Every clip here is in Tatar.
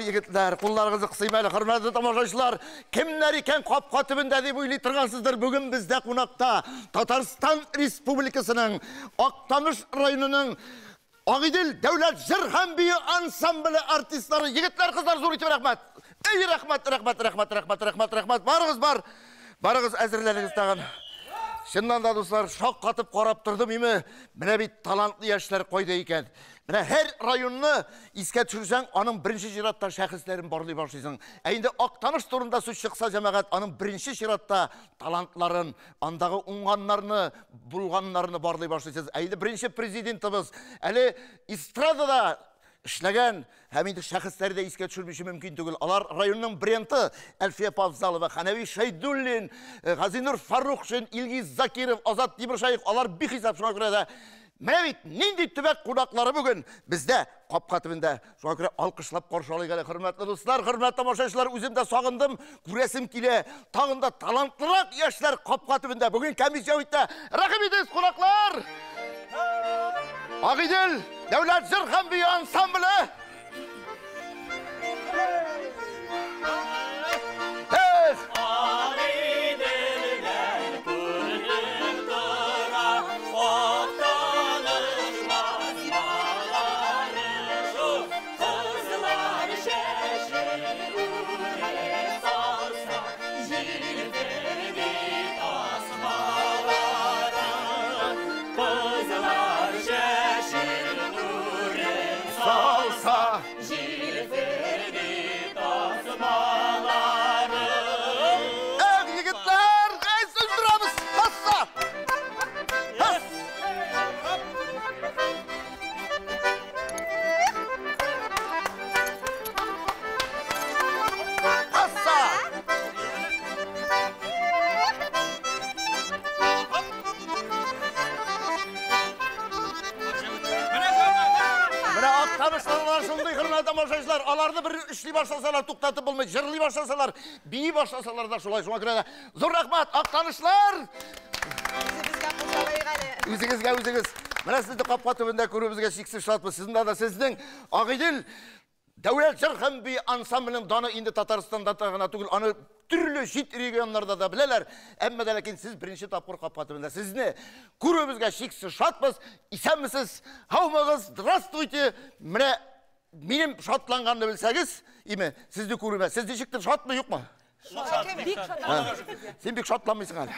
егетләр, кулларыгызны кысыйм әле, хөрмәтле тамашачылар. Кемнәр икән капка төбендә дип уйлый торгансыздыр. Бүген бездә кунакта Татарстан Республикасының Актаныш районының Агыйдел дәүләт җыр һәм бию ансамбле артистлары, егетләр, кызлар, зур итеп рәхмәт. Эй, рәхмәт, рәхмәт, рәхмәт, рәхмәт, рәхмәт, рәхмәт. Барыгыз бар. Барыгыз, әзерләнегез тагын. Чыннан да, дуслар, шаккатып карап тордым име. Менә бит талантлы яшьләр кайда икән. Менә һәр районны искә төшерсәң, аның беренче чиратта шәхесләрен барлый башлыйсың. Ә инде Актаныш турында сүз чыкса, җәмәгать, аның беренче чиратта талантларын, андагы уңганнарны, булганнарны барлый башлыйсыз. Ә инде беренче президентыбыз әле эстрадада эшләгән һәм инде шәхесләре дә искә төшермичә мөмкин түгел. Алар районның бренды Әлфия Павзалова, Хәнәви Шәйдуллин, Газинур Фаррухшин, Илгиз Закиров, Азат Тимершаев, алар бихисап. Шуңа күрә дә менә бит нинди төбәк кунаклары бүген бездә капка төбендә. Шуңа күрә алкышлап каршы алыйк әле, хөрмәтле дуслар, хөрмәтле тамашачылар, үзем дә сагындым, күрәсем килә. Тагын да талантлырак яшьләр капка төбендә. Бүген Камил Җәвиттә. Рәхим итегез, кунаклар! Агыйдел дәүләт җыр һәм бию ансамбле. Эх! Агыйделдән күренеп тора Актаныш басмалары шул. Кызлар чәчен үрә салса, җилферди тасмалары. Кызлар чәчен үрә салса, җилферди тасмалары. Эх, егетләр, әй, өздерәбез! Хасса! Хас! Хасса! Менә Актанышлылар шундый, хөрмәтле тамашачылар, аларны бер эшли башласалар, туктатып булмый, җырлый башласалар, бии башласалар да шулай. Шуңа күрә дә зур рәхмәт, Актанышлар! Үзебезгә кушалыйк әле. Үзегезгә үзегез. Менә сезне капка төбендә күрүебезгә чиксез шатбыз. Сезнең дә сезнең Агыйдел дәүләт җыр һәм бию ансамбленең даны инде Татарстанда гына түгел, аны төрле чит регионнарда да беләләр. Әмма дә ләкин сез беренче тапкыр капка төбендә. Сезне күрүебезгә чиксез шатбыз. Исәнмесез, һаумыгыз, здравствуйте. Менә минем шатланганны белсәгез, име, сезне күрүемә. Сез ничектер шатмы, юкмы? Бик шатланабыз. Син бик шатланмыйсың әле.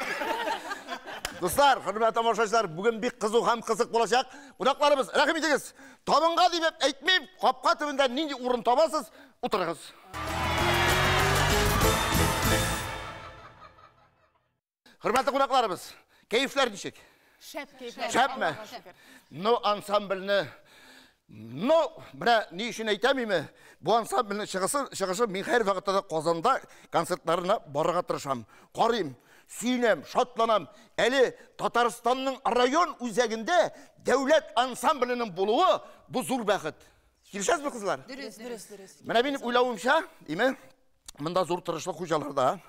Дуслар, хөрмәтле тамашачылар, бүген бик кызу һәм кызык булачак. Кунакларыбыз, рәхим итегез. Табынга дип әйтмим, капка төбендә нинди урын табасыз, утырыгыз. Хөрмәтле кунакларыбыз, кәефләр ничек? Шәп кәефләр. Шәпме? Ну, ансамбльне, ну, менә ни өчен әйтәм име, бу ансамбльнең чыгышы мин һәр вакытта да Казанда концертларына барырга тырышам. Карыйм, сөенәм, шатланам. Әле Татарстанның район үзәгендә дәүләт ансамбленең булуы бу зур бәхет. Килешәсезме, кызлар? Дөрес, дөрес, дөрес. Менә минем уйлавымча, име, монда зур тырышлык хуҗаларда.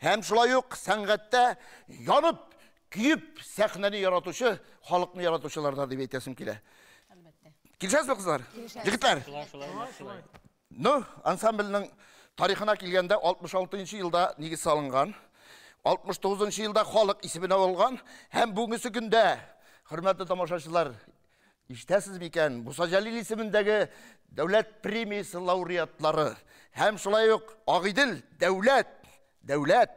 Һәм шулай ук сәнгатьтә янып, көеп сәхнәне яратучы, халыкны яратучыларда дип әйтәсем килә. Әлбәттә. Килешәсезме, кызлар? Егетләр? Шулай. Ну, ансамбльнең тарихына килгәндә 66 елда нигез салынган, 69 елда халык исеменә алган һәм бүгенге көндә, хөрмәтле тамашачылар, ишетәсез микән, Муса Җәлил исемендәге дәүләт премиясе лауреатлары һәм шулай ук Агыйдел дәүләт, дәүләт,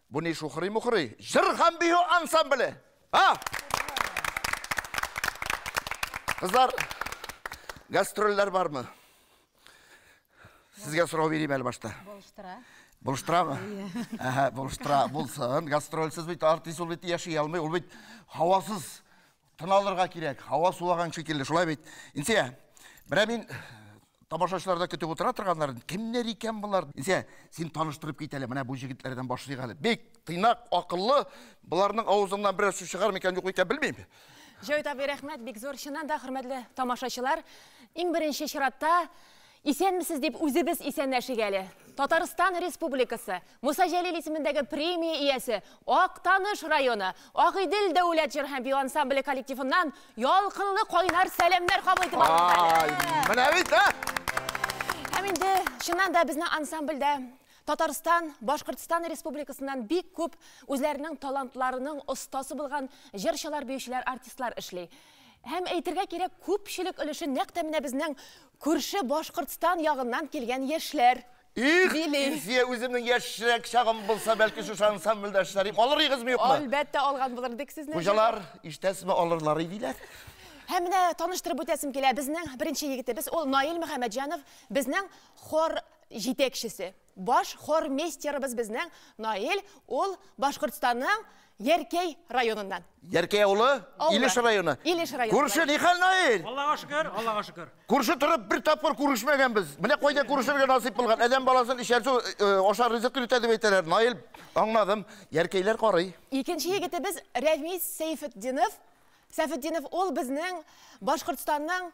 бу ни шухрый-мухрый, җыр һәм бию ансамбле. А! Кызлар, гастрольләр бармы? Сезгә сорау бирим әле башта. Булыштыра. Булыштырамы? Әһә, булыштыра, булсын. Гастрольсез бит артист ул бит яши алмый, ул бит һавасыз тын алырга кирәк, һава сулаган шикелле, шулай бит. Инсия, менә мин тамашачыларда көтеп утыра торганнар, кемнәр икән болар? Инсия, син таныштырып кит әле, менә бу җегетләрдән башлыйк әле. Бик тыйнак, акыллы, боларның авызыннан берәр сүз чыгар микән, юк икән, белмим. Җәвит абый, рәхмәт, бик зур. Чыннан да, хөрмәтле тамашачылар, иң беренче чиратта исәнмесез дип үзебез исәнләшик әле. Татарстан Республикасы, Муса Җәлил исемендәге премия иясе, Актаныш районы, Агыйдел дәүләт җыр һәм бию ансамбле коллективыннан ялкынлы кайнар сәламнәр кабул итеп алыгыз әле. Ай, менә бит, а? Һәм Һәм инде чыннан да безнең ансамбльдә Татарстан, Башкортстан Республикасыннан бик күп үзләренең талантларының остасы булган җырчылар, биючеләр, артистлар эшли. Һәм әйтергә кирәк, күпчелек өлеше нәкъ тә менә безнең күрше Башкортстан ягыннан килгән яшьләр. Их, Били. Илсөя, үземнең яшьрәк чагым булса, бәлки шушы ансамбльдә эшләр идем. Алыр идегезме, юкмы? Әлбәттә, алган булыр идек сезне. Хуҗалар, ишетәсезме, алырлар иделәр. Һәм менә таныштырып үтәсем килә, безнең беренче егетебез ул Наил Мөхәммәтҗанов, безнең хор җитәкчесе. Баш хормейстерыбыз безнең Наил, ул Башкортстанның Яркәй районыннан. Яркәй авылы, Авылы. Илеш районы. Илеш районы. Күрше, ни хәл, Наил? Аллага шөкер, Аллага шөкер. Күрше торып бер тапкыр күрешмәгәнбез. Менә кайда күрешергә насыйп булган. Адәм баласын эчәр су, ашар ризык йөртә дип әйтәләр. Наил, аңладым. Яркәйләр карый. Икенче егетебез Рәмис Сәйфетдинов. Сәйфетдинов ул безнең Башкортстанның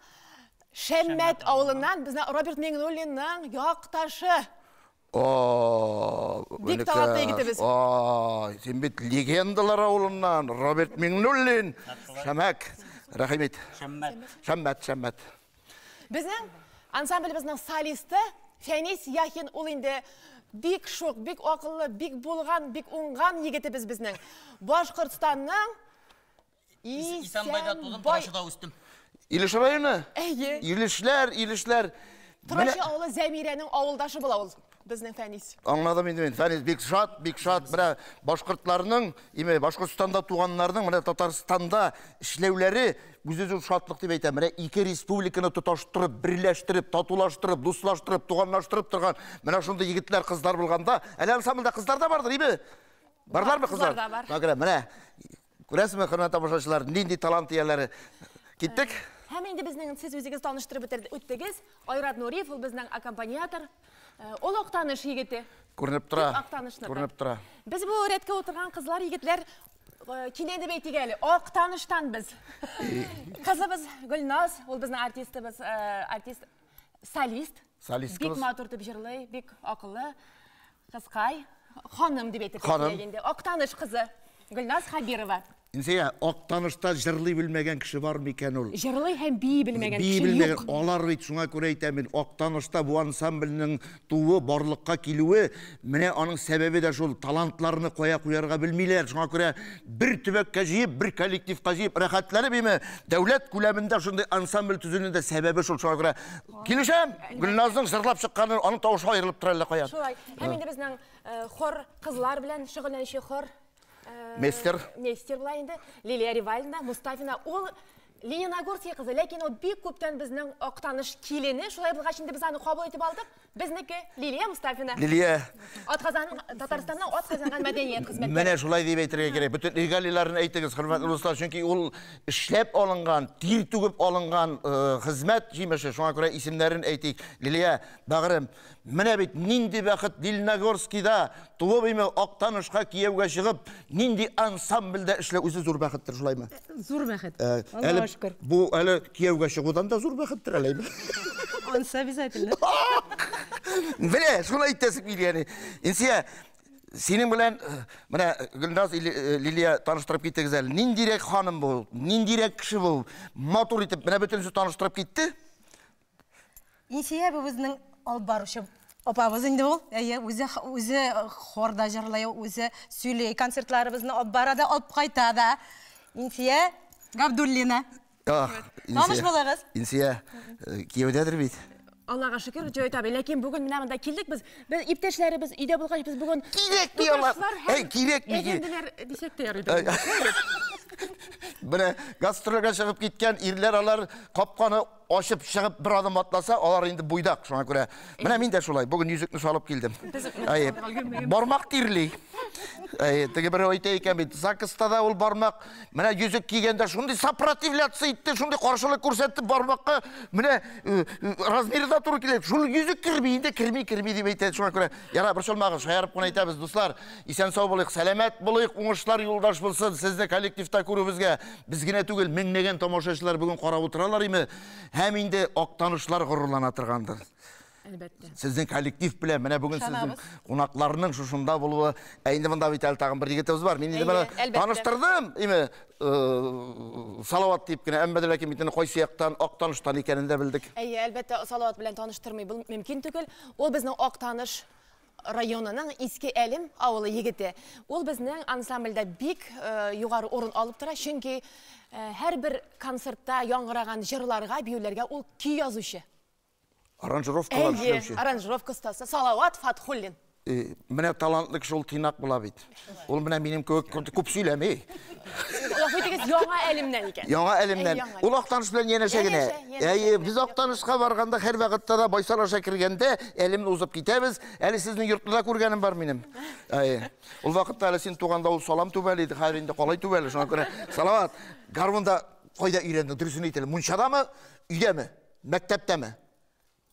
Шәммәт авылыннан, безнең Роберт Миңнуллинның якташы. О, Бик талантлы егетебез. Ай, син бит легендалар авылыннан, Роберт Миңнуллин. Шәмәк, рәхим ит. Шәммәт. Шәммәт, Шәммәт. Безнең ансамблебезнең солисты Фәнис Яхин, ул инде бик шук, бик акыллы, бик булган, бик уңган егетебез безнең. Башкортстанның Исәнбайда тудым, Исәнбай. Торачыда үстем. Илеш районы? Әйе. Илешләр, Илешләр. Менә Торачы авылы Зәмирәнең авылдашы була ул, безнең Фәнис. Аңладым инде мин. Фәнис бик шат, бик шат. Менә башкортларның, име Башкортстанда туганнарның менә Татарстанда эшләүләре үзе зур шатлык дип әйтәм. Менә ике республиканы тоташтырып, берләштереп, татулаштырып, дуслаштырып, туганлаштырып торган менә шундый егетләр, кызлар булганда, әле ансамбльдә кызлар да бардыр, име? Барлармы кызлар? Кызлар да бар. Менә, менә күрәсезме, хөрмәтле тамашачылар, нинди талант ияләре. Киттек. Һәм инде безнең сез үзегез таныштырып үттегез. Айрат Нуриев ул безнең аккомпаниатор. Ул Актаныш егете. Күренеп тора. Актанышныкы. Күренеп тора. Без бу рәткә утырган кызлар, егетләр, кинәнеп әйтик әле, Актаныштан без. Кызыбыз Гөлназ, ул безнең артистыбыз, артист, солист. Солист Бик кыз. матур дип җырлый, бик акыллы. Кызкай, ханым дип әйтергә Ханым. кирәк инде. Актаныш кызы Гөлназ Хабирова. Инсия, Актанышта җырлый белмәгән кеше бар микән ул? Җырлый һәм бии белмәгән Бии кеше белмәгән. юк. Алар бит шуңа күрә әйтәм мин, Актанышта бу ансамбльнең тууы, барлыкка килүе, менә аның сәбәбе дә шул, талантларны кая куярга белмиләр. Шуңа күрә бер төбәккә җыеп, бер коллективка җыеп, рәхәтләнеп име, дәүләт күләмендә шундый ансамбль төзүнең дә сәбәбе шул. Шуңа күрә килешәм, Гөлназның җырлап чыкканы, аның тавышы аерылып тора әллә каян. Шулай. Һәм инде безнең хор кызлар белән шөгыльләнүче хор Мастер. Мастер була инде. Лилия Ривалина, Мустафина, ул Лениногорский кызы, ләкин ул бик күптән безнең Актаныш килене. Шулай булгач инде без аны кабул итеп алдык. Безнеке Лилия Мустафина. Лилия. Татарстанның ат казанган мәдәният хезмәткәре. Менә шулай дип әйтергә кирәк. Бөтен регалияләрен әйтегез, хөрмәтле дуслар, чөнки ул эшләп алынган, тир түгеп алынган хезмәт җимеше. Шуңа күрә исемнәрен әйтик. Лилия, бәгырем, менә бит нинди бәхет Лениногорскийда туып име Актанышка кияүгә чыгып, нинди ансамбльдә эшләү үзе зур бәхеттер, шулаймы? Зур бәхет. Әле Аллаһка шөкер. Бу әле кияүгә чыгудан да зур бәхеттер әле. Ансы обязательно. Менә шулай әйтәсең килгәне. Инсия, синең белән менә Гөлназ Лилия таныштырып киттегез әле. Ниндирәк ханым бу? Ниндирәк кеше бу? Матур итеп менә бөтенесе таныштырып китте. Инсия бу безнең алып баручы апабыз инде ул. Әйе, үзе хорда җырлый, үзе сөйли, концертларыбызны алып бара да, алып кайта да. Инсия Габдуллина. Ах, Таныш булыгыз. Инсия, кияүдәдер бит. Аллаһка шөкер, Җой таби. Ләкин бүген менә монда килдек без. Без иптәшләребез өйдә булгач, без бүген Кирәкми алар. туташлар һәм Әй, кирәкми. әфәнделәр дисәк тә ярый. Менә гастрольгә чыгып киткән ирләр алар капканы ачып чыгып бер адым атласа, алар инде буйдак, шуңа күрә. Менә мин дә шулай, бүген йөзекне салып килдем. Әй, бармак тирли. Әй, теге берәү әйтә икән бит, ЗАГСта да ул бармак, менә йөзек кигәндә шундый сопротивляться итте, шундый каршылык күрсәтте бармакка, менә размеры да туры килә. Шул йөзек керми инде, керми, керми дип әйтә. Шуңа күрә, яра, борчылмагыз, шаярып кына әйтәбез, дуслар. Исән сау булыйк, сәламәт булыйк, уңышлар юлдаш булсын. Сезне коллективта күрүебезгә без генә түгел, меңләгән тамашачылар бүген карап утыралар име? Һәм инде Актанышлар горурлана торгандыр. Әлбәттә. Сезнең коллектив белән менә бүген сезнең кунакларның шушында булуы, ә инде монда бит әле тагын бер егетебез бар. Мин инде менә таныштырдым, име, Салават дип кенә, әмма дә ләкин бит инде кайсы яктан, Актаныштан икәнен дә белдек. Әйе, әлбәттә, Салават белән таныштырмый бу мөмкин түгел. Ул безнең Актаныш районының Иске Әлем авылы егете. Ул безнең ансамбльдә бик югары урын алып тора, чөнки һәрбер концертта яңгыраган җырларга, биюләргә ул көй язучы. Аранжировкалар эшләүче. Әйе, аранжировка остасы Салават Фатхуллин. Менә талантлы кеше ул тыйнак була бит. Ул менә минем кебек күп сөйләми. Гафу итегез, Яңа Әлемнән икән. Яңа Әлемнән. Ул Актаныш белән янәшә генә. Әйе, без Актанышка барганда һәрвакытта да Байсар аша кергәндә Әлемне узып китәбез. Әле сезнең йортны да күргәнем бар минем. Әйе. Ул вакытта әле син туганда ул салам түбәле иде, хәзер инде калай түбәле. Шуңа күрә Салават, гармунда кайда өйрәндең? Дөресен әйт әле. Мунчадамы, өйдәме, мәктәптәме?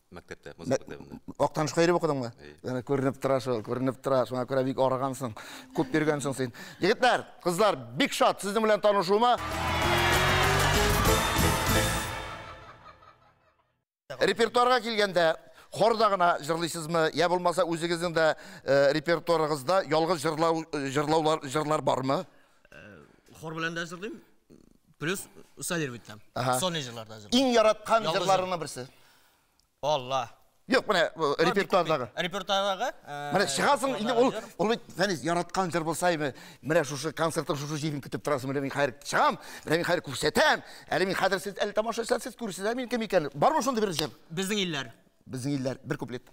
Мәктәптә, музыка мәктәбендә. Актанышка йөреп укыдыңмы? Әнә күренеп тора шул, күренеп тора. Шуңа күрә бик арыгансың, күп йөргәнсең син. Егетләр, кызлар, бик шат сезнең белән танышуыма. Репертуарга килгәндә, хорда гына җырлыйсызмы, я булмаса үзегезнең дә репертуарыгызда ялгыз җырлау, җырлаулар, җырлар бармы? Хор белән дә җырлыйм, плюс солировать итәм. Сольный җырлар да җырлыйм. Иң яраткан җырларыңның берсе? Алла. Юк, менә репертуардагы. Репертуардагы? Менә чыгасың, инде ул, ул бит, Фәнис, яраткан җыр булса име, менә шушы концертның шушы җирен көтеп торасың, менә мин хәзер чыгам, менә мин хәзер күрсәтәм, әле мин хәзер сез, әле тамашачылар сез күрсез, ә мин кем икән? Бармы шундый бер җыр? Безнең илләр. Безнең илләр, бер куплет.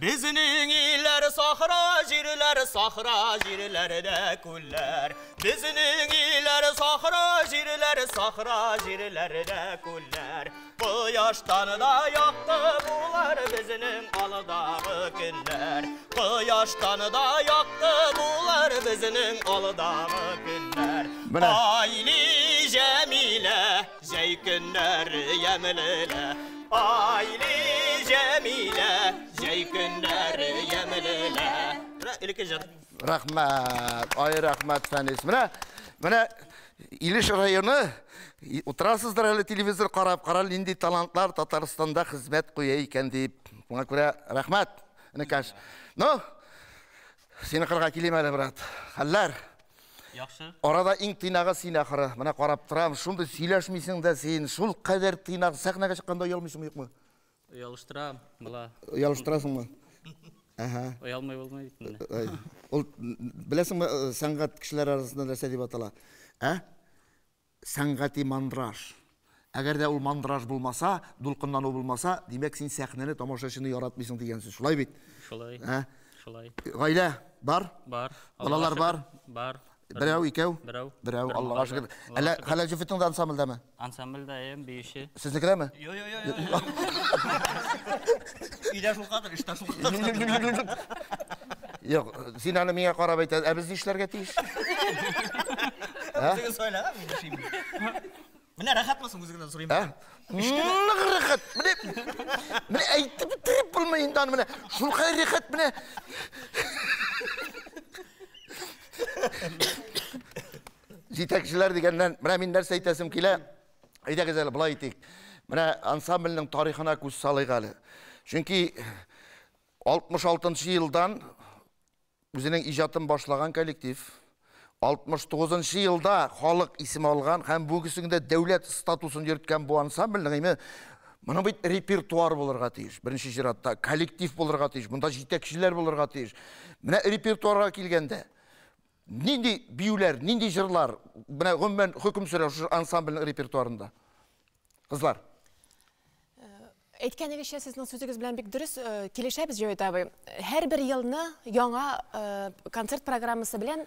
Безнең илләр сахра җирләр, сахра җирләрдә күлләр. Безнең илләр сахра җирләр, сахра җирләрдә күлләр. Кояштан да якты булар безнең алдагы көннәр. Кояштан да якты булар безнең алдагы көннәр. Айли Җәмилә, җәй көннәре ямьлелә. Айли Җәмилә, җәй көннәре ямьлелә. Менә элекке җыр. Рәхмәт, ай рәхмәт, Фәнис. Менә, менә Илеш районы, утырасыздыр әле телевизор карап, кара нинди талантлар Татарстанда хезмәт куя икән дип. Шуңа күрә рәхмәт, энекәш. Ну, сине кырга килим әле, брат. Хәлләр? Яхшы. Арада иң тыйнагы син ахыры. Менә карап торам, шундый сөйләшмисең дә син, шул кадәр тыйнак. Сәхнәгә чыкканда оялмыйсыңмы, юкмы? Оялыштырам, була. Оялыштырасыңмы? Әһә. Оялмый булмый бит инде. Ул, беләсеңме, сәнгать кешеләре арасында нәрсә дип атала? Ә? Сәнгати мандраж. Әгәр дә ул мандраж булмаса, дулкынлану булмаса, димәк, син сәхнәне, тамашачыны яратмыйсың дигән сүз. Шулай бит? Шулай. Ә? Шулай. Гаилә бар? Бар. Балалар бар? Бар. Берәү, икәү? Берәү. Берәү, Аллага шөкер. Әллә хәләл җефетең дә ансамбльдәме? Ансамбльдә, әйе, биюче. Сезнекедәме? Йо, йо, йо, йо. Өйдә шул кадәр, эштә шул кадәр. Юк, син аны миңа карап әйтә, ә без нишләргә тиеш? Үзегез сайла, мин эшлим. Менә рәхәтме соң үзегездән сорыйм. Ә? Нык рәхәт. Менә менә әйтеп бетереп булмый инде аны менә. Шулкадәр рәхәт менә. Җитәкчеләр дигәннән, менә мин нәрсә әйтәсем килә. Әйдәгез әле болай итик. Менә ансамбльнең тарихына күз салыйк әле. Чөнки 66 елдан үзенең иҗатын башлаган коллектив 69 елда халык исеме алган һәм бүгенге көндә дәүләт статусын йөрткән бу ансамбльнең име моның бит репертуар булырга тиеш. Беренче чиратта коллектив булырга тиеш, монда җитәкчеләр булырга тиеш. Менә репертуарга килгәндә нинди биюләр, нинди җырлар менә гомумән хөкем сөрә шушы ансамбльнең репертуарында? Кызлар. Әйткәнегезчә, сезнең сүзегез белән бик дөрес килешәбез, Җәвит абый. Һәрбер елны яңа концерт программасы белән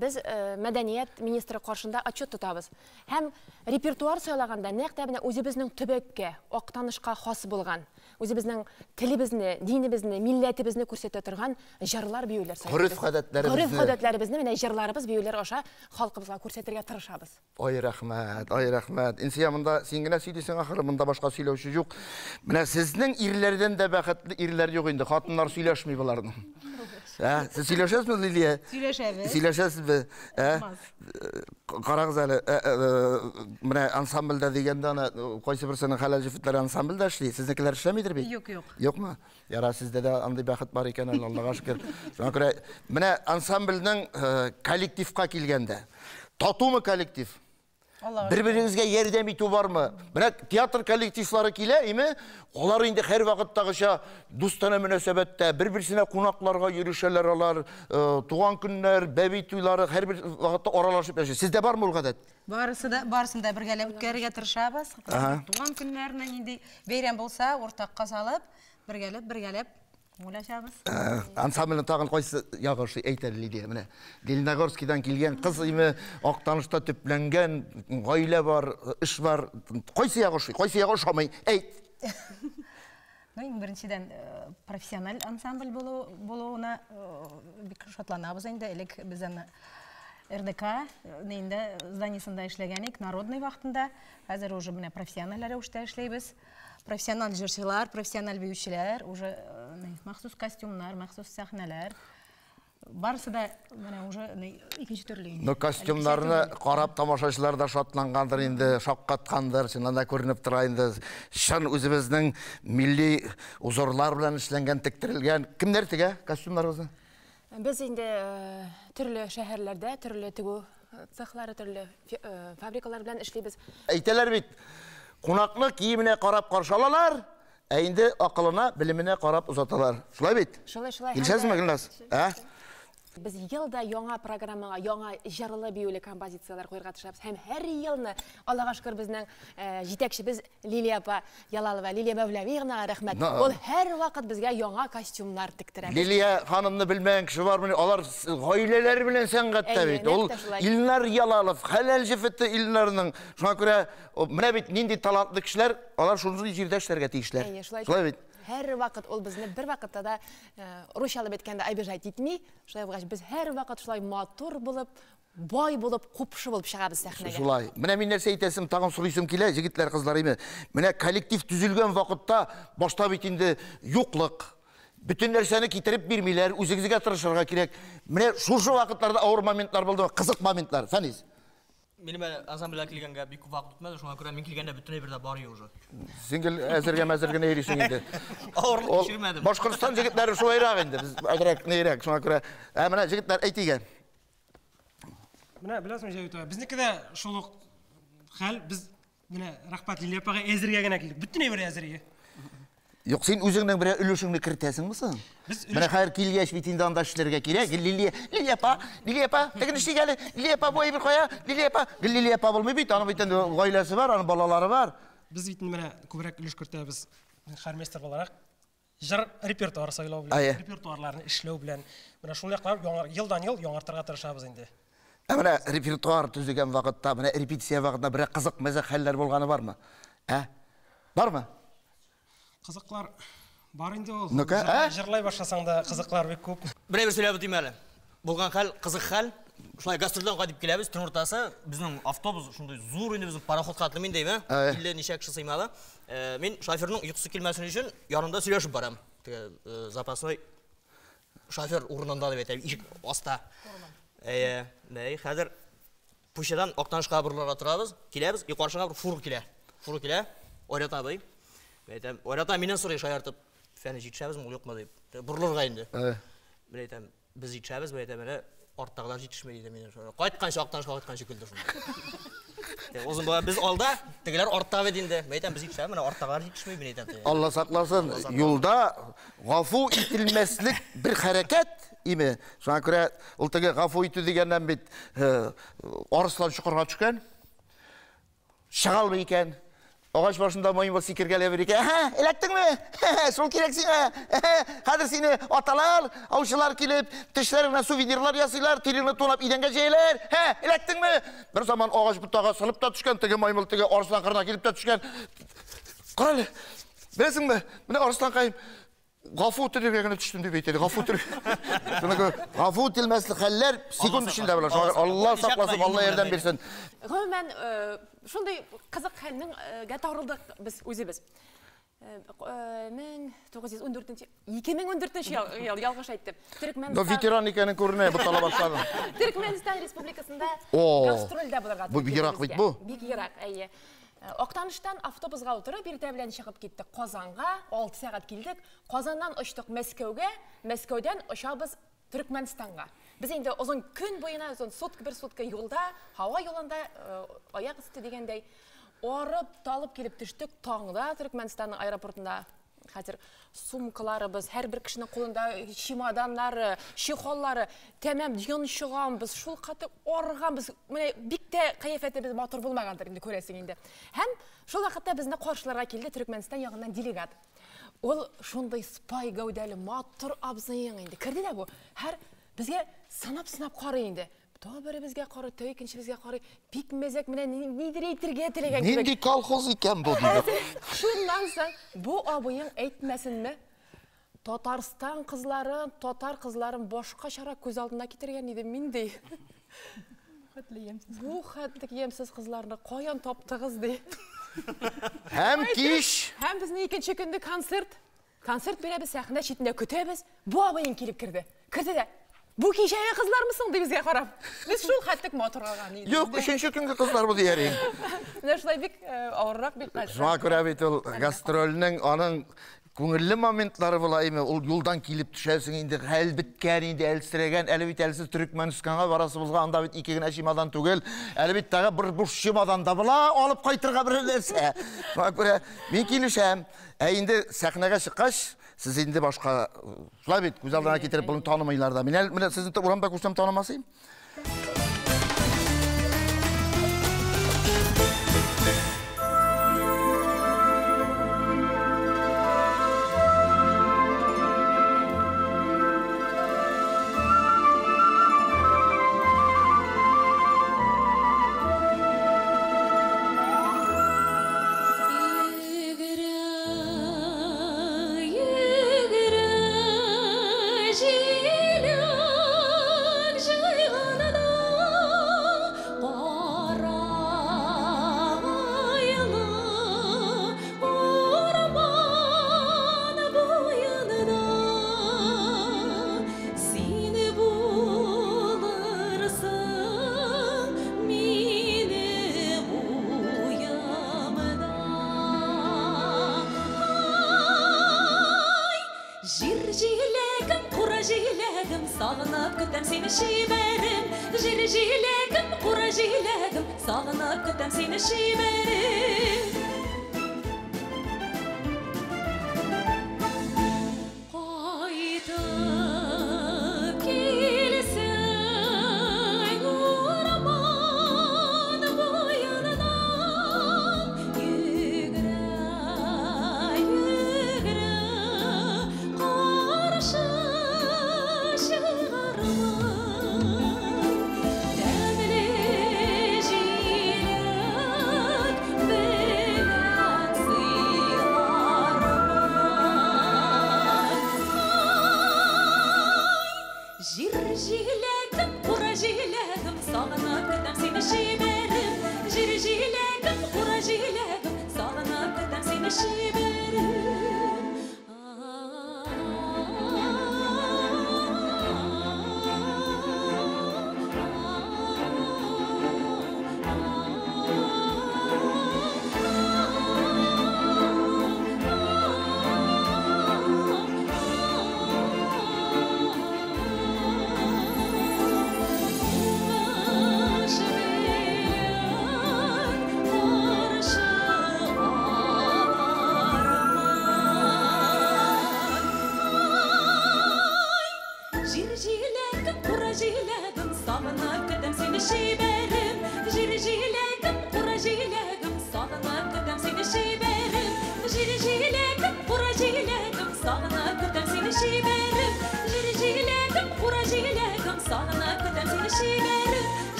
без мәдәният министры каршында отчет тотабыз. Һәм репертуар сайлаганда нәкъ тә менә үзебезнең төбәккә, Актанышка хас булган, үзебезнең телебезне, динебезне, милләтебезне күрсәтә торган җырлар, биюләр сайлыйбыз. Гореф-гадәтләребезне. Гореф-гадәтләребезне менә җырларыбыз, биюләр аша халкыбызга күрсәтергә тырышабыз. Ай рәхмәт, ай рәхмәт. Инсия, монда син генә сөйлисең ахыры, монда башка сөйләүче юк. Менә сезнең ирләрдән дә бәхетле ирләр юк инде, хатыннар сөйләшми боларның. Ә, сез сөйләшәсезме, Лилия? Сөйләшәбез. Сөйләшәсезме? Ә? Карагыз әле, менә ансамбльдә дигәндә аны кайсы берсенең хәләл җефетләре ансамбльдә эшли, сезнекеләр эшләмидер бит? Юк, юк. Юкмы? Яра, сездә дә андый бәхет бар икән әле, Аллага шөкер. Шуңа күрә менә ансамбльнең коллективка килгәндә, татумы коллектив? Бер-берегезгә ярдәм итү бармы? Менә театр коллективлары килә, име? Алар инде һәр вакыттагыча дустанә мөнәсәбәттә, бер-берсенә кунакларга йөрешәләр алар, туган көннәр, бәби туйлары һәрбер вакытта аралашып яши. Сездә бармы ул гадәт? Барысы да, барысын да бергәләп үткәрергә тырышабыз. Туган көннәрне нинди бәйрәм булса, уртакка салып, бергәләп, бергәләп күңел ачабыз. Ансамбльнең тагын кайсы ягы ошый? Әйт әле, Лидия, менә Лениногорскидан килгән кыз име, Актанышта төпләнгән, гаилә бар, эш бар. Кайсы ягы ошый, кайсы ягы ошамый? Әйт. Ну, иң беренчедән, профессиональ ансамбль булуына бик шатланабыз инде. Элек без аны РДК инде зданиесында эшләгән идек, народный вакытында. Хәзер уже менә профессиональ рәвештә эшләйбез. Профессиональ җырчылар, профессиональ биючеләр, уже махсус костюмнар, махсус сәхнәләр. Барысы да менә уже икенче төрле инде. Но костюмнарны карап тамашачылар да шатлангандыр инде, шаккаткандыр, чыннан да күренеп тора инде. Чын үзебезнең милли узорлар белән эшләнгән, тектерелгән. Кемнәр тегә костюмнарыбызны? Без инде төрле шәһәрләрдә, төрле тегү цехлары, төрле фабрикалар белән эшлибез. Әйтәләр бит, кунакны киеменә карап каршы алалар, ә инде акылына, белеменә карап озаталар. Шулай бит? Шулай, шулай. Килешәсезме, Гөлназ? Ә? Без елда яңа программага, яңа җырлы биюле композицияләр куярга тырышабыз. Һәм һәр елны, Аллага шөкер, безнең җитәкчебез Лилия апа Ялалова, Лилия Мәүләвиевнага рәхмәт. Ул һәр вакыт безгә яңа костюмнар тектерә. Лилия ханымны белмәгән кеше бармыни? Алар гаиләләре белән сәнгатьтә бит. Ул Илнар Ялалов, хәләл җефете Илнарның. Шуңа күрә менә бит нинди талантлы кешеләр, алар шундый җирдә эшләргә тиешләр. Шулай бит. Һәр вакыт ул безне бер вакытта да русчалап әйткәндә обижать итми. Шулай булгач, без һәр вакыт шулай матур булып, бай булып, купшы булып чыгабыз сәхнәгә. Шулай. Менә мин нәрсә әйтәсем, тагын сорыйсым килә, җегетләр, кызлар, име. Менә коллектив төзелгән вакытта башта бит инде юклык. Бөтен нәрсәне китереп бирмиләр, үзегезгә тырышырга кирәк. Менә шушы вакытларда авыр моментлар булдымы? Кызык моментлар, Фәнис. Минем әле ансамбльгә килгәнгә бик күп вакыт үтмәде, шуңа күрә мин килгәндә бөтенләй бер дә бар юк уже. Син гел әзергә мәзер генә йөрисең инде. Авырлык кичермәдем. Башкортстан җегетләре шулайрак инде, без әзрәк нейрәк, шуңа күрә. Ә менә җегетләр әйтик. Менә беләсеңме, Җәвит ага, безнеке дә шул ук хәл, без менә рәхмәт Лилия апага әзергә генә килдек. Бөтенләй бер әзергә. Юк, син үзеңнең берәр өлешеңне кертәсеңме соң? Менә хәзер килгәч бит инде анда эшләргә кирәк. Лилия, Лилия апа, Лилия апа, тегене эшлик әле. Лилия апа, бу әйбер кая? Лилия апа, гел Лилия апа булмый бит, аның бит инде гаиләсе бар, аның балалары бар. Без бит менә күбрәк өлеш кертәбез хормейстер буларак. Җыр репертуар сайлау белән, репертуарларны эшләү белән. Менә шул яклар елдан-ел яңартырга тырышабыз инде. Ә менә репертуар төзегән вакытта, менә репетиция вакытында берәр кызык мәзәк хәлләр булганы бармы? Ә? Бармы? Кызыклар бар инде ул. Ну-ка, ә? Җырлай башласаң да кызыклар бик күп. Берәй бер сөйләп үтим әле. Булган хәл, кызык хәл. Шулай гастрольдән кайтып киләбез, төн уртасы. Безнең автобус шундый зур инде, безнең пароход хәтле мин дәйме? 50 ничә кеше сыймалы. Мин шоферның йокысы килмәсен өчен янында сөйләшеп барам. Теге запасной шофер урынында дип әйтәм, ишек аста. Әйе, бәй, хәзер Пущадан Актанышка борылырга торабыз, киләбез, и каршыга бер фур килә. Фур килә, Айрат абый. Мин әйтәм, Айрат абый миннән сорый шаяртып, Фәне җитешәбезме, ул юкмы дип. Борылырга инде. Мин әйтәм, без җитешәбез, мин әйтәм, менә арттагылар җитешми диде миннән шулай. Кайтканчы Актанышка кайтканчы көлде шунда. Озын була без алда, тегеләр артта бит инде. Мин әйтәм, без җитешәбез, менә арттагылар җитешми, мин әйтәм. Алла сакласын, юлда гафу ителмәслек бер хәрәкәт име. Шуңа күрә ул теге гафу итү дигәннән бит арыслан чокырга төшкән. Чыга алмый икән. Агач башында маймыл сикергәләп йөри икән. Әһә, эләктеңме? Шул кирәк сиңа. Әһә, хәзер сине аталар, аучылар килеп, тешләреңнән сувенирлар ясыйлар, тиреңне тунап идәнгә җәяләр. Һә, эләктеңме? Бер заман агач ботага сынып та төшкән, теге маймыл теге арыслан кырына килеп тә төшкән. Кара әле, беләсеңме, менә арысланкаем, гафу үтенергә генә төштем дип әйтә, гафу үтенергә. Шуны күрә, гафу үтелмәслек хәлләр секунд эчендә була. Шуңа Алла сакласын, Алла ярдәм бирсен. Гомумән, шундый кызык хәлнең гә тарылдык без үзебез. 1914 2014 ел, ялгыш әйттем. Төркмәнстан. Но ветеран икәнен күренә, бутала башладым. Төркмәнстан Республикасында гастрольдә булырга. Бу бик ерак бит бу. Бик ерак, әйе. Актаныштан автобусга утырып, иртә белән чыгып киттек Казанга, 6 сәгать килдек. Казаннан очтык Мәскәүгә, Мәскәүдән очабыз Төркмәнстанга. Без инде озын көн буена, озын сутка бер сутка юлда, һава юлында, аяк өсте дигәндәй, арып, талып килеп төштек таңда Төркмәнстанның аэропортында. Хәзер сумкаларыбыз, һәрбер кешенең кулында чемоданнары, чехоллары, тәмам йончыганбыз, шул каты арыганбыз. Менә бик тә кыяфәтебез матур булмагандыр инде, күрәсең инде. Һәм шул вакытта безне каршыларга килде Төркмәнстан ягыннан делегат. Ул шундый спай гәүдәле, матур абзыең инде. Керде дә бу. Һәр безгә сынап-сынап карый инде. То беребезгә карый, то икенчебезгә карый. Бик мәзәк менә нидер әйтергә теләгән кебек. Нинди колхоз икән бу диде. Шуннан соң бу абыең әйтмәсенме? Татарстан кызларын, татар кызларын башкачарак күз алдына китергән идем мин ди. Бу хәтле ямьсез кызларны каян таптыгыз ди. Һәм кич. Һәм безнең икенче көндә концерт. Концерт бирәбез, сәхнә читендә көтәбез. Бу абыең килеп керде. Керде дә. Бу кичәге кызлармысың ди безгә карап. Без шул хәтлек матурлаган идек. Юк, өченче көнге кызлар бу диярин. Менә шулай бик авыррак, бик кайсы. Шуңа күрә бит ул гастрольнең аның күңелле моментлары була име, ул юлдан килеп төшәсең инде, хәл беткән инде, әлсерәгән, әле бит әлсез Төркмәнстанга барасы булган, анда бит ике генә чемодан түгел, әле бит тагы бер буш чемодан да була, алып кайтырга бер нәрсә. Шуңа күрә мин килешәм. Ә инде сәхнәгә чыккач, сез инде башка, шулай бит, күз алдына китереп буны танымыйлар да. Мин менә сезне урамда күрсәм танымас идем.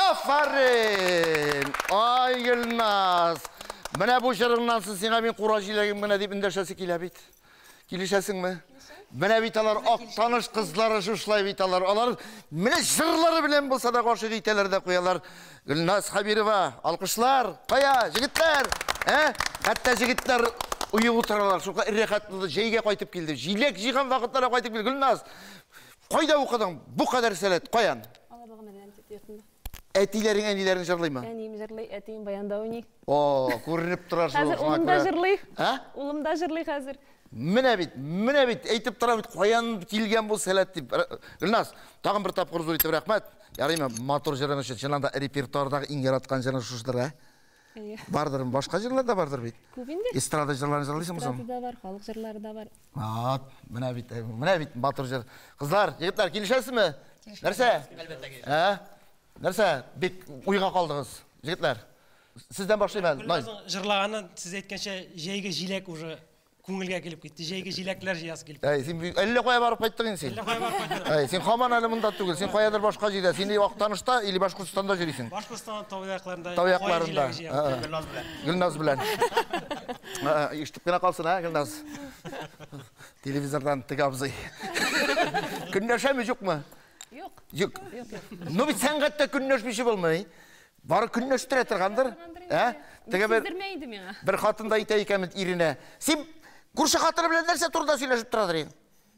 Афәрин! Ай, Гөлназ! Менә бу җырыңнан соң сиңа мин кура җиләгем генә дип эндәшәсе килә бит. Килешәсеңме? Менә бит алар Актаныш кызлары шушылай бит алар. Алар менә җырлары белән булса да гашыйк итәләр дә куялар. Гөлназ Хәбирова, алкышлар. Кая, җегетләр? Ә? Хәтта җегетләр уеп утыралар. Шука рәхәт булды. Җәйгә кайтып килде. Җиләк җыйган вакытларга кайтып килде. Гөлназ, кайда укыдың? Бу кадәр сәләт каян? Алабуга мәдәният йортында. Әтиләрең, әниләрең җырлыймы? Әнием җырлый, әтием баянда уйный. О, күренеп тора шул. Хәзер улым да җырлый. Ә? Улым да җырлый хәзер. Менә бит, әйтеп тора бит, каян килгән бу сәләт дип. Гөлназ, тагын бер тапкыр зур итеп рәхмәт. Ярыймы, матур җырың өчен, чыннан да репертуардагы иң яраткан җырың шушыдыр, ә? Бардыр, башка җырлар да бардыр бит. Күп инде. Эстрада җырларын җырлыйсыңмы соң? Эстрада да бар, халык җырлары да бар. Ат, менә бит, матур җыр. Кызлар, егетләр, килешәсезме? Нәрсә? Әлбәттә килешәбез. Ә? Нәрсә? Бик уйга калдыгыз, егетләр. Сездән башлыйм әле. Гөлназның җырлаганы, сез әйткәнчә, җәйге җиләк уже күңелгә килеп китте. Җәйге җиләкләр җыясы килеп. Әй, син әллә кая барып кайттың инде син? Әллә кая барып кайттым. Әй, син һаман әле монда түгел, син каядыр башка җирдә. Син Актанышта или Башкортстанда йөрисең? Башкортстанның тау якларында. Тау якларында. Гөлназ белән. Гөлназ белән. Ишетеп кенә калсын, ә, Гөлназ. Телевизордан теге абзый. Көнләшәме, юкмы? Юк. Юк. Ну бит сәнгатьтә көнләшмичә булмый. Бары көнләштерә торгандыр. Ә? Теге бер бер хатын да әйтә икән иренә. Син күрше хатыны белән нәрсә турында сөйләшеп торадыр инде?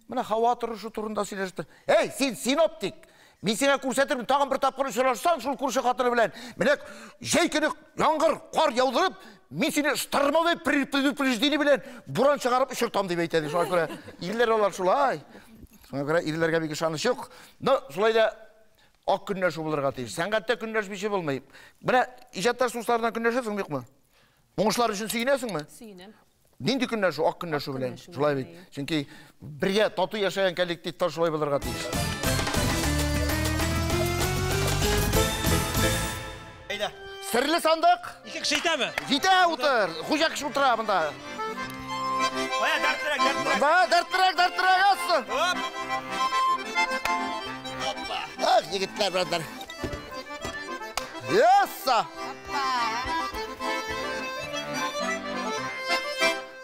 Менә һава торышы турында сөйләшеп тор. Эй, син синоптик. Мин сиңа күрсәтермен, тагын бер тапкыр очрашсаң шул күрше хатыны белән. Менә җәй көне яңгыр, кар яудырып, мин сине штормовой предупреждение белән буран чыгарып очыртам дип әйтә. Шуңа күрә ирләр алар шулай. Шуңа күрә ирләргә бик ышаныч юк. Но шулай да ак көнләшү булырга тиеш. Сәнгатьтә көнләшмичә булмый. Менә иҗатташ дусларыннан көнләшәсеңме, юкмы? Уңышлар өчен сөенәсеңме? Сөенәм. Нинди көнләшү? Ак көнләшү белән. Шулай бит. Чөнки бергә тату яшәгән коллективтар шулай булырга тиеш. Әйдә. Серле сандык. Ике кеше җитәме? Җитә, утыр. Хуҗа кеше утыра монда. Кая, дәртлерәк, дәртлерәк. Да, дәртлерәк, дәртлерәк асты. Оп. Опа. Ах, егетләр, братлар. Ясса.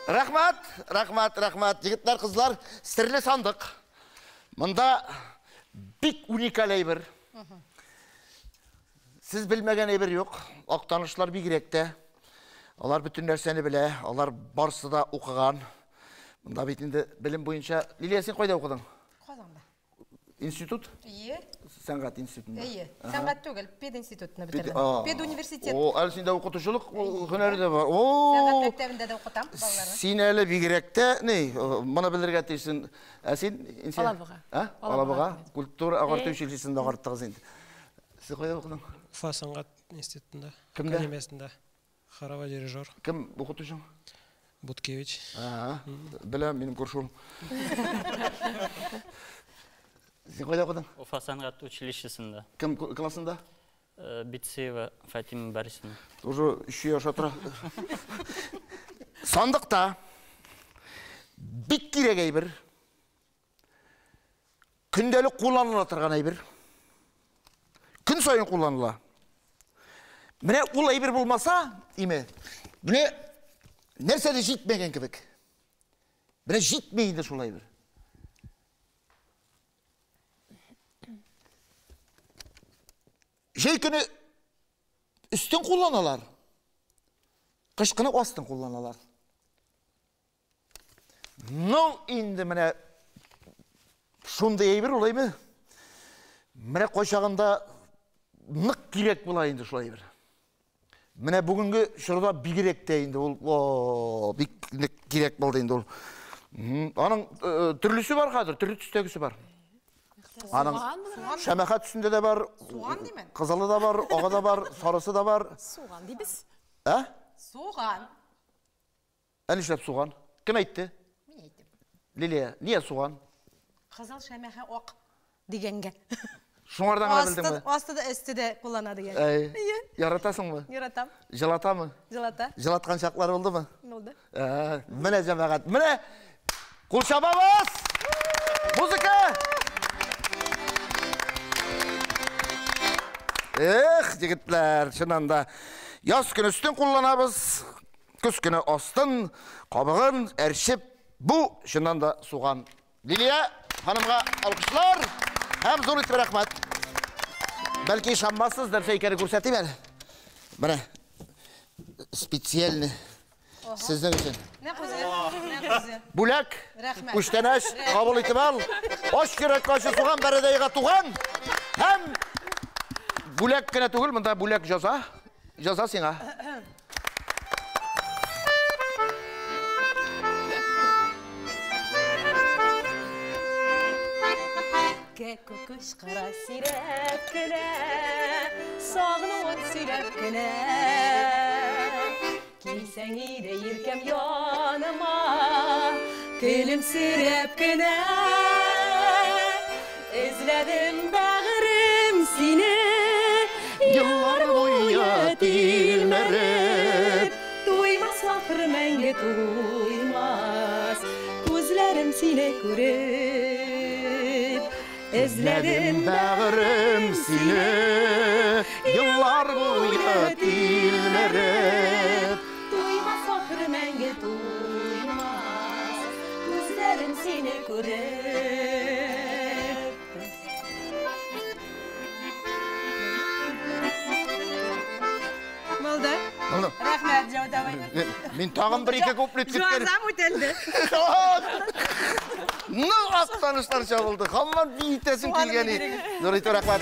Рәхмәт, рәхмәт, рәхмәт. Егетләр, кызлар, серле сандык. Монда бик уникаль әйбер. Сез белмәгән әйбер юк. Актанышлар бигрәк тә. Алар бөтен нәрсәне белә, алар барсы да укыган. Монда бит инде белем буенча. Лилия, син кайда укыдың? Казанда. Институт? Ие. Сәнгать институтында. Ие. Сәнгать түгел, пединститутны бетердем. Педуниверситет. О, әле синдә укытучылык һөнәре дә бар. О! Сәнгать мәктәбендә дә укытам балаларны. Син әле бигрәк тә, ни, моны белергә тиешсең. Ә син инсен? Алабуга. Ә? Алабуга. Культура агарту училищесында агарттыгыз инде. Сез кайда укыдың? Уфа сәнгать институтында. Кемдә? Академиясендә. Хоровой дирижер. Кем укытучың? Буткевич. Ага, беләм, минем күрше ул. Син кайда укыдың? Уфа сәнгать училищесында. Кем классында? Битсеева Фатима Борисовна. Уже 3 яшь тора. Сандыкта бик кирәк әйбер. Көндәлек кулланыла торган әйбер. Көн саен кулланыла. Менә ул әйбер булмаса, име, менә нәрсә дә җитмәгән кебек. Менә җитми инде шул әйбер. Җәй көне өстен кулланалар. Кыш көне астын кулланалар. Ну, инде менә шундый әйбер ул әйбер. Менә кайчагында нык кирәк була инде шул әйбер. Менә бүгенге чорда бигрәк тә инде ул, о, бик нык кирәк булды инде ул. Аның төрлесе бар хәзер, төрле төстәгесе бар. Аның шәмәхә төсендә дә бар, кызылы да бар, агы да бар, сарысы да бар. Суган дибез. Ә? Суган. Ә нишләп суган? Кем әйтте? Мин әйттем. Лилия, нигә суган? Кызыл шәмәхә ак дигәнгә. Шуңардан гына белдеңме? Асты да, өсте дә куллана дигән. Әй. Яратасыңмы? Яратам. Җылатамы? Җылата. Җылаткан чаклар булдымы? Булды. Менә җәмәгать, менә кул чабабыз! Музыка! Эх, егетләр, чыннан да яз көне өстен кулланабыз, көз көне астын, кабыгын әрчеп, Бу чыннан да суган. Лилия ханымга алкышлар һәм зур итеп рәхмәт. Бәлки ышанмассыз, нәрсә икәнен күрсәтим әле. Менә специально сезнең өчен. Нәкъ үзе, нәкъ үзе. Бүләк, Рәхмәт. күчтәнәч, кабул итеп ал. Ач йөрәк ачы суган Бәрәдәйгә туган. Һәм бүләк кенә түгел, монда бүләк җаза. Җаза сиңа. Кәкү кычкыра сирәк кенә, сагынуын сөйләп кенә. Килсәң иде иркәм яныма, көлемсерәп кенә. Эзләдем бәгырем сине, Еллар буе тилмереп. Туймас ахыр мәңге туймас, күзләрем сине күреп. Эзләдем бәгырем сине, еллар буе тилмереп. Туймас ахыр мәңге туймас, күзләрем сине күреп. Булды. Булды. Рәхмәт, Җәүдәт абый. Мин тагын бер ике куплет көткән. Җазам үтәлде. Ну, Актанышлар чабылды. Һаман биетәсем килгән иде. Зур итеп рәхмәт.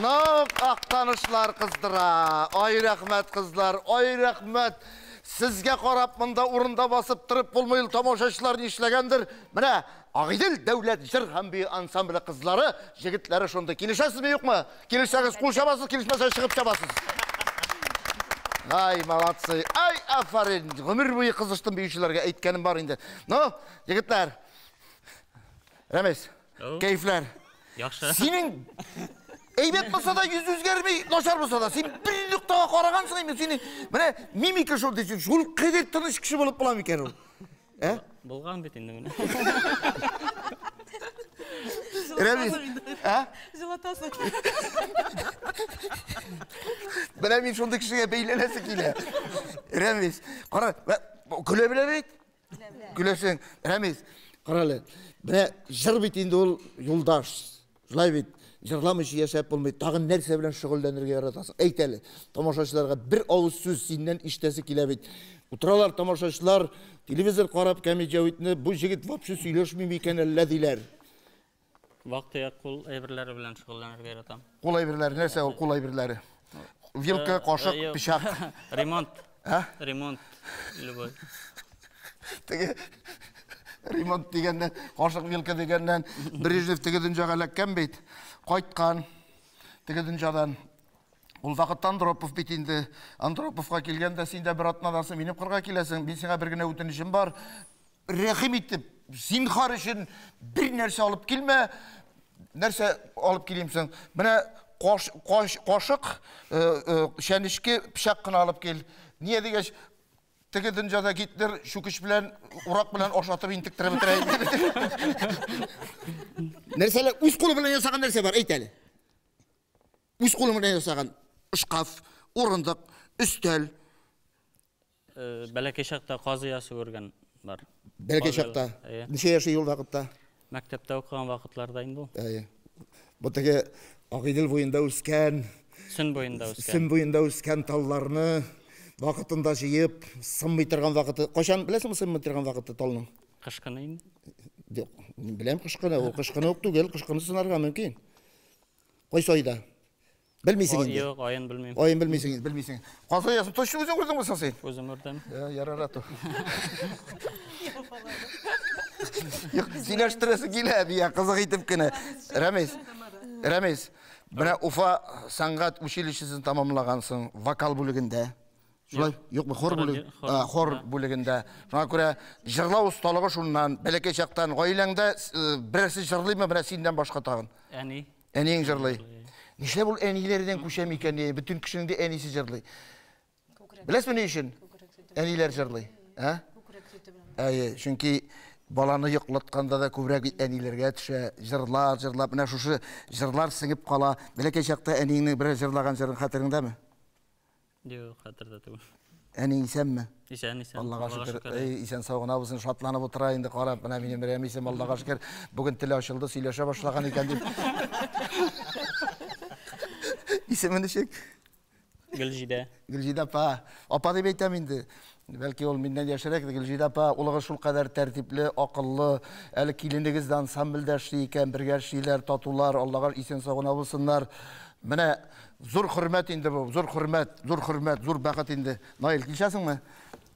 Ну, Актанышлар кыздыра. Ай, рәхмәт, кызлар, ай, рәхмәт. Сезгә карап монда урында басып торып булмый, тамашачылар нишләгәндер. Менә Агыйдел дәүләт җыр һәм бию ансамбле кызлары, җегетләре шундый. Килешәсезме, юкмы? Килешсәгез кул чабасыз, килешмәсәгез чыгып чабасыз. Ай, молодцы. Ай, афарин. Гомер буе кызыштым биючеләргә, әйткәнем бар инде. Ну, егетләр. Рәмис, кәефләр? Яхшы. Синең әйбәт булса да йөз үзгәрми, начар булса да, син бер ноктага карагансың инде, синең менә мимика шундый, син шул кадәр тыныч кеше булып була микән ул? Ә? Булган бит инде менә. Рәмис, ә? Җылытасың. Менә мин шундый кешегә бәйләнәсе килә. Рәмис, кара, көлә белә бит. Көләсең. Рәмис, кара әле. Менә җыр бит инде ул юлдаш. Шулай бит. Җырламыйча яшәп булмый. Тагын нәрсә белән шөгыльләнергә яратасың? Әйт әле. Тамашачыларга бер авыз сүз синнән ишетәсе килә бит. Утыралар тамашачылар, телевизор карап Камил Җәвитне, бу җегет вообще сөйләшми микән әллә диләр. Вак-төяк кул әйберләре белән шөгыльләнергә яратам. Кул әйберләре нәрсә ул кул әйберләре? Вилка, кашык, пычак. Ремонт. Ремонт любой. Теге ремонт дигәннән, кашык вилка дигәннән Брежнев теге дөньяга эләккән бит. Кайткан теге дөньядан. Ул вакытта Андропов бит инде. Андроповка килгәндә син дә бер атнадан соң минем кырга киләсең. Мин сиңа бер генә үтенечем бар. Рәхим итеп, зинһар өчен бер нәрсә алып килмә. Нәрсә алып килим соң? Менә кашык, чәнечке, пычак кына алып кил. Нигә дигәч, теге дөньяда Гитлер чүкеч белән, урак белән ашатып интектереп бетерә иде. Нәрсәләр үз кулы белән ясаган нәрсә бар, әйт әле. Үз кулы белән ясаган шкаф, урындык, өстәл. Бәләкәй чакта казы ясы үргән бар. Бәләкәй чакта? Ничә яшь ул вакытта? Мәктәптә укыган вакытларда инде ул. Әйе. Бу теге Агыйдел буенда үскән, Сөн буенда үскән. Сөн буенда үскән талларны вакытында җыеп, сынмый торган вакыты. Кайчан беләсеңме сынмый торган вакыты талның? Кыш көне инде. Юк, мин беләм кыш көне, ул кыш көне үк түгел, кыш көне сынарга мөмкин. Кайсы айда? Белмисең инде. Юк, аен белмим. Аен белмисең инде, белмисең. Казы ясын точно үзең үрдеңме соң син? Үзем үрдем. Ярар, ату. Юк, сөйләштерәсе килә, бия, кызык итеп кенә. Рәмис, Рәмис, менә Уфа сәнгать училищесын тамамлагансың, вокал бүлегендә. Шулай? Юкмы, хор бүлеге? Хор бүлегендә. Шуңа күрә җырлау осталыгы шуннан, бәләкәй чактан гаиләңдә берәрсе җырлыймы менә синнән башка тагын? Әни. Әниең җырлый. Нишләп ул әниләрдән күчә микән? Бөтен кешенең дә әнисе җырлый. Беләсезме ни өчен? Әниләр җырлый. Ә? Әйе, чөнки баланы йоклатканда да күбрәк бит әниләргә төшә, җырлар җырлап, менә шушы җырлар сеңеп кала. Бәләкәй чакта әниеңнең берәр җырлаган җырын хәтереңдәме? Юк, хәтердә түгел. Әниең исәнме? Исән, исән. Аллага шөкер. Әй, исән сау гына булсын, шатланып утыра инде, карап, менә минем Рәмисем, Аллага шөкер, бүген теле ачылды, сөйләшә башлаган икән дип. Исеме ничек? Гөлҗидә. Гөлҗидә апа. Апа дип әйтәм инде. Бәлки ул миннән яшьрәк, Гөлҗидә апа, улыгыз шулкадәр тәртипле, акыллы, әле киленегез дә ансамбльдә эшли икән, бергә эшлиләр, татулар, Аллага исән сау гына булсыннар. Менә зур хөрмәт инде бу, зур хөрмәт, зур хөрмәт, зур бәхет инде. Наил, килешәсеңме?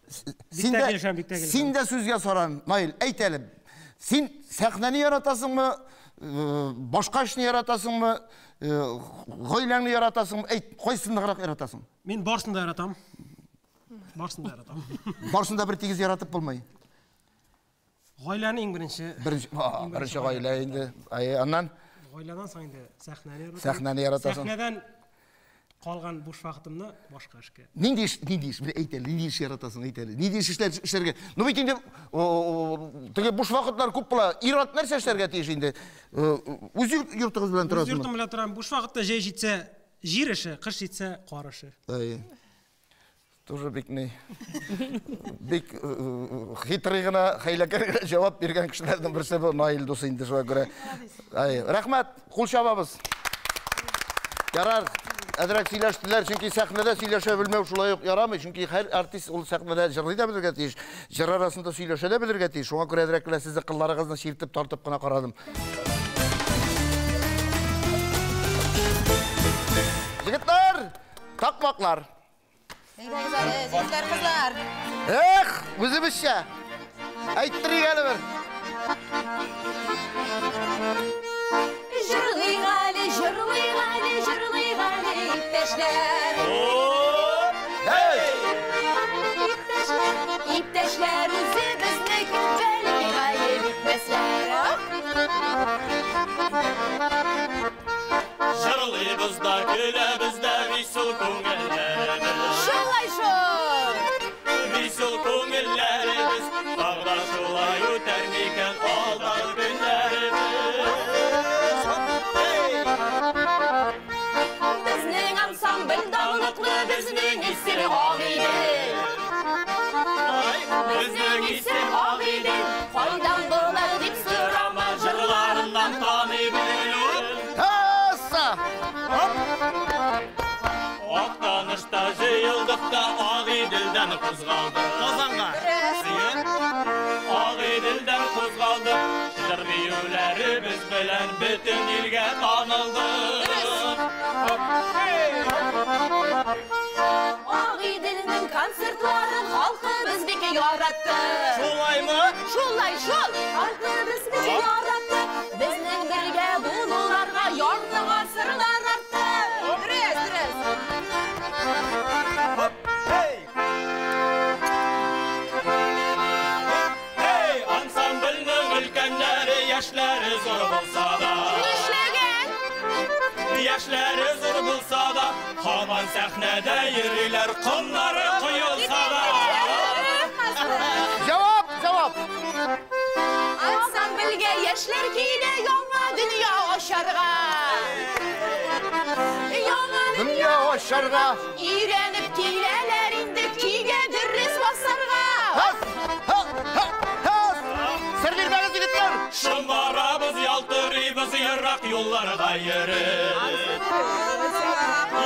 Бик тә килешәм, бик тә килешәм. Син дә сүзгә саран, Наил, әйт әле. Син сәхнәне яратасыңмы, башка эшне яратасыңмы, гаиләңне яратасыңмы? Әйт, кайсын ныграк яратасың? Мин барысын да яратам. Барысын да яратам. Барысын да бер тигез яратып булмый. Гаиләне иң беренче. Беренче, беренче гаилә инде. Әйе, аннан? Гаиләдән соң инде сәхнәне яратам. Сәхнәне яратасың. Сәхнәдән калган буш вакытымны башка эшкә. Нинди эш, нинди эш, әйт әле, нинди эш яратасың, әйт әле. Нинди эш эшләргә? Ну бит инде теге буш вакытлар күп була. Ир-ат нәрсә эшләргә тиеш инде? Үз йортыгыз белән торасыңмы? Үз йортым белән торам. Буш вакытта җәй җитсә җир эше, кыш җитсә кар эше. Әйе. Тоже бик ни, бик хитрый гына, хәйләкәр генә җавап биргән кешеләрнең берсе бу Наил дус инде, шуңа күрә. Әйе, рәхмәт, кул чабабыз. Ярар, әзрәк сөйләштеләр, чөнки сәхнәдә сөйләшә белмәү шулай ук ярамый, чөнки һәр артист ул сәхнәдә җырлый да белергә тиеш, җыр арасында сөйләшә дә белергә тиеш. Шуңа күрә әзрәк кенә сезнең кылларыгызны чиртеп тартып кына карадым. Такмаклар. Әйдәгез әле, егетләр, кызлар. Эх, үзебезчә. Әйттерик әле бер. Җырлыйк әле, җырлыйк әле, җырлыйк әле, иптәшләр. Иптәшләр, иптәшләр үзебезнеке, бәлки гаеп итмәсләр. Җырлыйбыз да, көләбез дә, весел күңелләребез. Шулай шул. Весел күңелләребез, тагда шулай үтәр микән алдагы көннәребез. Безнең ансамбль данлыклы, безнең исем Агыйдел. Безнең исем Агыйдел, кайдан болар дип сорама, җырларыннан таный бел. Һасса! Актанышта җыелдык та Агыйделдән кузгалдык. Казанга. Агыйделдән кузгалдык. Җыр биюләребез белән бөтен илгә танылдык. Агыйделнең концертларын халкыбыз бик яратты. Шулаймы? Шулай шул, халкыбыз бик яратты. Безнең бергә булуларга ярты гасырлар артты. Дөрес, дөрес. Hey, ансамбльнең өлкәннәре, яшьләре зур булса да. Нишләгән? Яшьләре зур булса да, һаман сәхнәдә йөриләр, комнары коелса да. Җавап, җавап. Ансамбльгә яшьләр килә яңа дөнья ачарга. Яңа Дөнья ачарга. Өйрәнеп киләләр инде көйгә дөрес басарга. Һас! Һа! Һа! Һас! Сер бирмәгез, егетләр. Шомарабыз, ялтырыйбыз, ерак юлларда йөреп.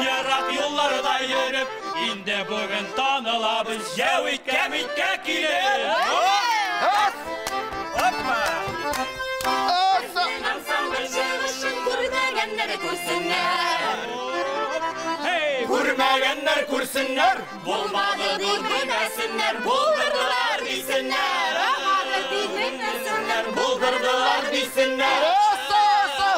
Ерак юлларда йөреп, инде бүген танылабыз, җәвиткә миткә килеп. Һас! Опа! Һасса! Ансамбль чыгышын күрмәгәннәр күрсеннәр. Hey, күрмәгәннәр күрсеннәр, булмады дип димәсеннәр, булдырдылар дисеннәр. Булмады дип димәсеннәр, Булдырдылар дисеннәр. Һасса! Һасса!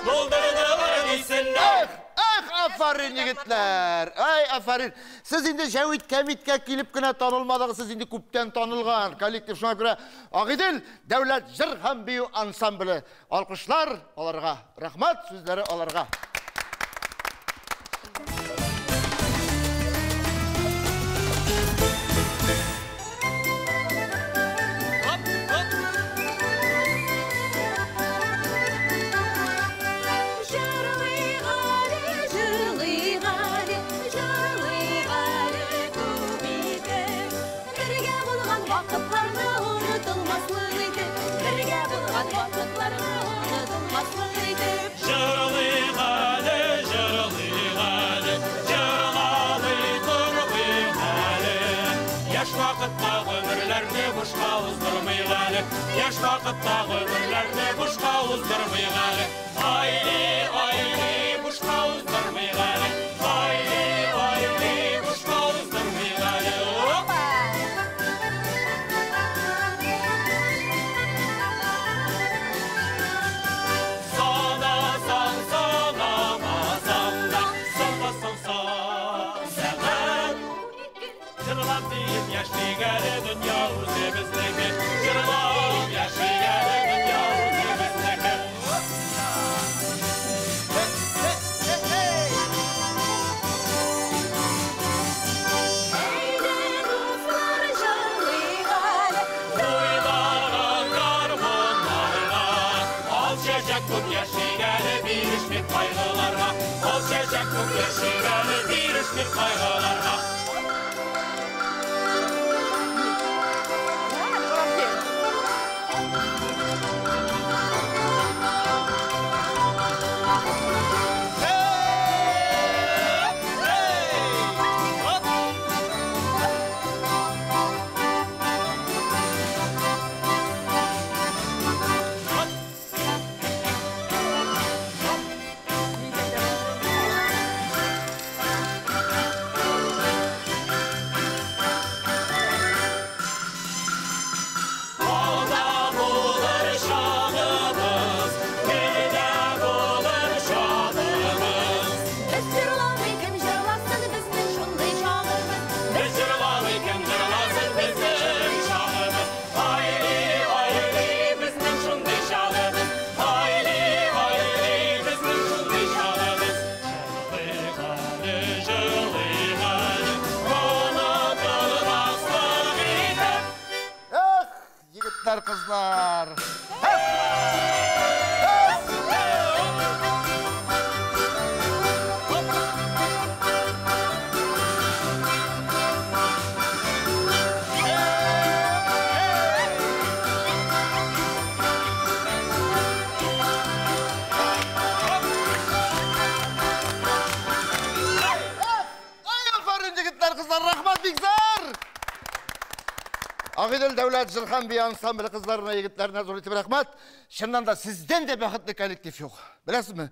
Булдырдылар дисеннәр. Эх, эх, афәрин, егетләр. Ай, афәрин. Сез инде җәвиткә миткә килеп кенә танылмадыгыз, сез инде күптән танылган коллектив. Шуңа күрә Агыйдел дәүләт җыр һәм бию ансамбле. Алкышлар аларга, рәхмәт сүзләре аларга. Хоп, хоп. Җырлыйк әле, җырлыйк әле, җырлыйк әле күп итеп. Бергә булган вакытларны онытылмаслык итеп, бергә булган вакытларны онытылмаслык итеп. Җырлыйк әле, җырлыйк әле, җырламый тормыйк әле. Яшь вакытта гомерләрне бушка уздырмыйк әле. Яшь вакытта гомерләрне бушка уздырмыйк әле. Айли, айли, бушка уздырмыйк әле. Айли, айли, бушка уздырмыйк әле. Опа! Санасаң, санамасаң да, санасаң, сәгать. Җырлап диеп яшик әле, дөнья үзебезнеке. Җырлап яшик әле, дөнья үзебезнеке. Әйдә, дуслар, җырлыйк әле. Уйнаган гармуннарга, ал чәчәк күк яшик әле, бирешмик кайгыларга. Ал чәчәк күк яшик әле, бирешмик кайгыларга. Агыйдел дәүләт җыр һәм бию ансамбле кызларына, егетләренә зур итеп рәхмәт. Чыннан да сездән дә бәхетле коллектив юк. Беләсезме?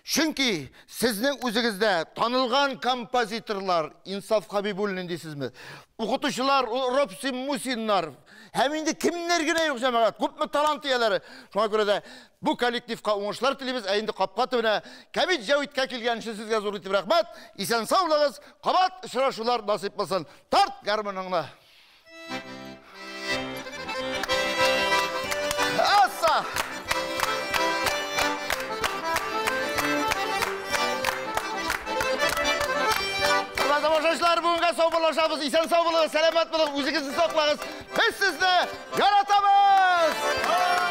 Чөнки сезнең үзегездә танылган композиторлар Инсаф Хабибуллин дисезме? Укытучылар Робсин Мусиннар һәм инде кемнәр генә юк җәмәгать, күпме талант ияләре. Шуңа күрә дә бу коллективка уңышлар телибез. Ә инде капка төбенә Кәмит Җәвиткә килгән өчен сезгә зур итеп рәхмәт. Исән сау булыгыз. Кабат очрашулар насыйп булсын. Тарт гармуныңны. Аса! Хөрмәтле тамашачылар, бүгенгә саубуллашабыз. Исән сау булыгыз, сәламәт булыгыз, үзегезне саклагыз. Без сезне яратабыз!